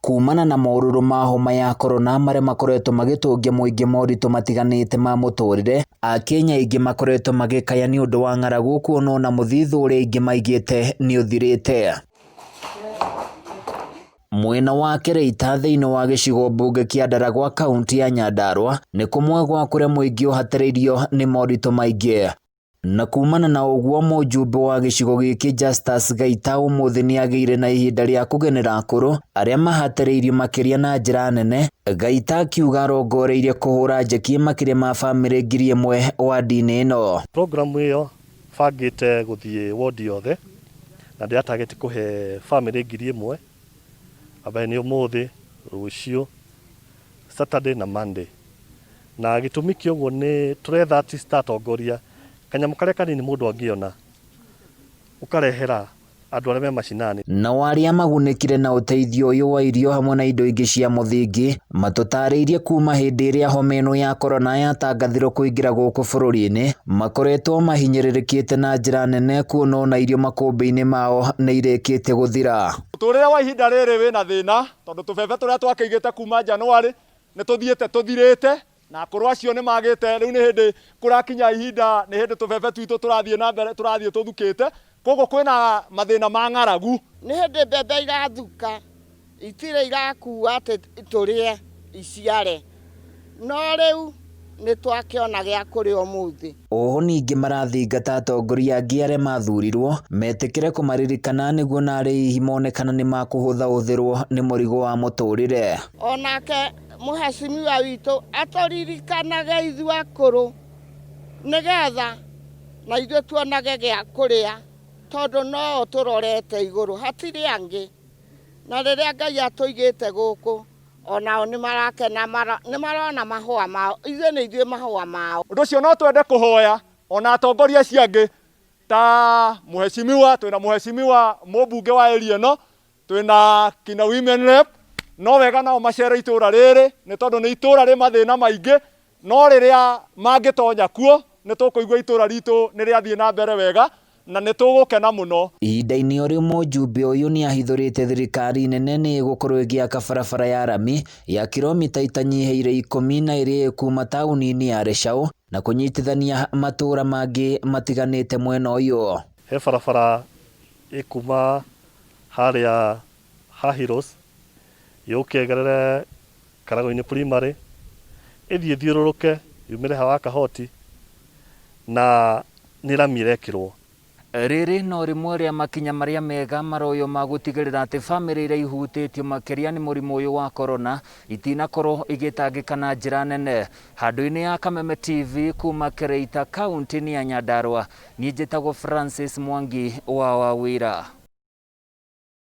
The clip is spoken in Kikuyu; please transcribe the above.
Kumana na morũrũ ma homa ya korona marĩa makoretwo magĩtũngia mũingĩ moritũ matiganĩte ma mũtũrĩre, Akenya aingĩ makoretwo magĩkaya nĩ ũndũ wa ng'aragu kuona ona mũthithũ ũrĩa aingĩ maigĩte nĩ ũthirĩte. Mwena wa Kĩrĩita thĩinĩ wa gĩcigo mbunge kĩa Ndaragwa kaunti ya Nyandarua nĩ kũmwe gwa kũrĩa mũingĩ ũhatĩrĩirio nĩ moritũ maingĩ. Na kumana na ũguo mũjumbe wa gĩcigo gĩkĩ Justus Gaita ũmũthĩ nĩ agĩire na ihinda rĩa kũgenera akũrũ arĩa mahatĩrĩirio makĩria na njĩra nene. Gaita akiuga arongoreirie kũhũra njeki makĩria ma bamĩrĩ 1000 wadi-inĩ ĩno. Program ĩyo bangĩte gũthiĩ wodi yothe na ndĩra target kũhe bamĩrĩ 1000 ambaye nĩ ũmũthĩ, rũciũ, Saturday na Monday. Na gĩtũmi kĩa ũguo nĩ tũretha at ta atongoria kanyamũ karĩa kanini mũndũ angĩona ũkarehera andũ arĩa me macinani. Nao arĩa magunĩkire na ũteithio ũyũ wa irio hamwe na indo ingĩ cia mũthingi matũtarĩirie kuma hĩndĩ ĩrĩa homa ĩno ya korona yatangathirwo kũingĩra gũkũ bũrũri-inĩ makoretwo mahinyĩrĩrĩkĩte na njĩra nene kuona ona irio makũmbĩ-inĩ mao nĩ irĩkĩtie gũthira. Mũtũrĩre wa ihinda rĩrĩ wĩna thĩna tondũ tũbebe tũrĩa twakĩigĩte kuma January nĩ tũthiĩte tũthirĩte na akũrũ acio nĩ magĩte rĩu nĩ hĩndĩ kũrakinya ihinda nĩ hĩndĩ tũbebe twitũ tũrathiĩ na mbere tũrathiĩ tũthukĩte koguo kwĩna mathĩna ma ng'aragu. Nĩ hĩndĩ mbembe irathuka itirĩ irakua atĩ tũrĩe iciare no rĩu nĩ twakĩona gĩa kũrĩa ũmũthĩ. Oho ningĩ marathingata atongoria angĩ arĩa mathurirwo metĩkĩre kũmaririkana nĩguo narĩ hihi mone kana nĩ makũhũthahũthĩrwo nĩ mũrigo wa mũtũrĩre. Onake mũhecimiwa witũ atũririkanage ithuĩ akũrũ nĩgetha na ithuĩ tuonage gĩa kũrĩa tondũ no tũrorete igũrũ hatirĩ angĩ. Na rĩrĩa Ngai atũigĩte gũkũ onao nĩ marakena nĩ marona mahũa mao ithuĩ nĩ ithuĩ mahũa mao. Ũndũ ũcio no twende kũhoya ona atongoria acio angĩ ta mũhecimiwa twĩna mũhecimiwa mũmbunge wa area ĩno twĩna kina women rep no wega nao macere itũra rĩrĩ nĩ tondũ nĩ itũra rĩ mathĩna maingĩ no rĩrĩa mangĩtonya kuo nĩ tũkũigua itũra ritũ nĩ rĩathiĩ na mbere wega na nĩ tũgũkena mũno. Ihinda-inĩ o rĩu mũjumbe ũyũ nĩ ahithũrĩte thirikari nene nĩ ĩgũkorwo ĩgĩaka barabara ya rami ya kilomita itanyihĩire 12 kuma taũni-inĩ ya Leshau na kũnyitithania matũũra mangĩ matiganĩte mwena ũyũ. He barabara ĩkuma harĩa ha Heroes yũke ĩgerere Karago-inĩ Primary ĩthiĩ ĩthiũrũrũke yumĩre haha Kahoti na nĩ rami ĩrekĩrwo. Rĩrĩ no rĩmwe rĩa makinya marĩa mega maroywo ma gũtigĩrĩra atĩ bamĩrĩ iria ihutĩtio makĩria nĩ mũrimũ ũyũ wa korona itinakorwo igĩtangĩka na njĩra nene. Handũ-inĩ ya Kameme TV kuma Kĩrĩita kaunti-inĩ ya Nyandarua, niĩ njĩtagwo Francis Mwangi wa Wawira.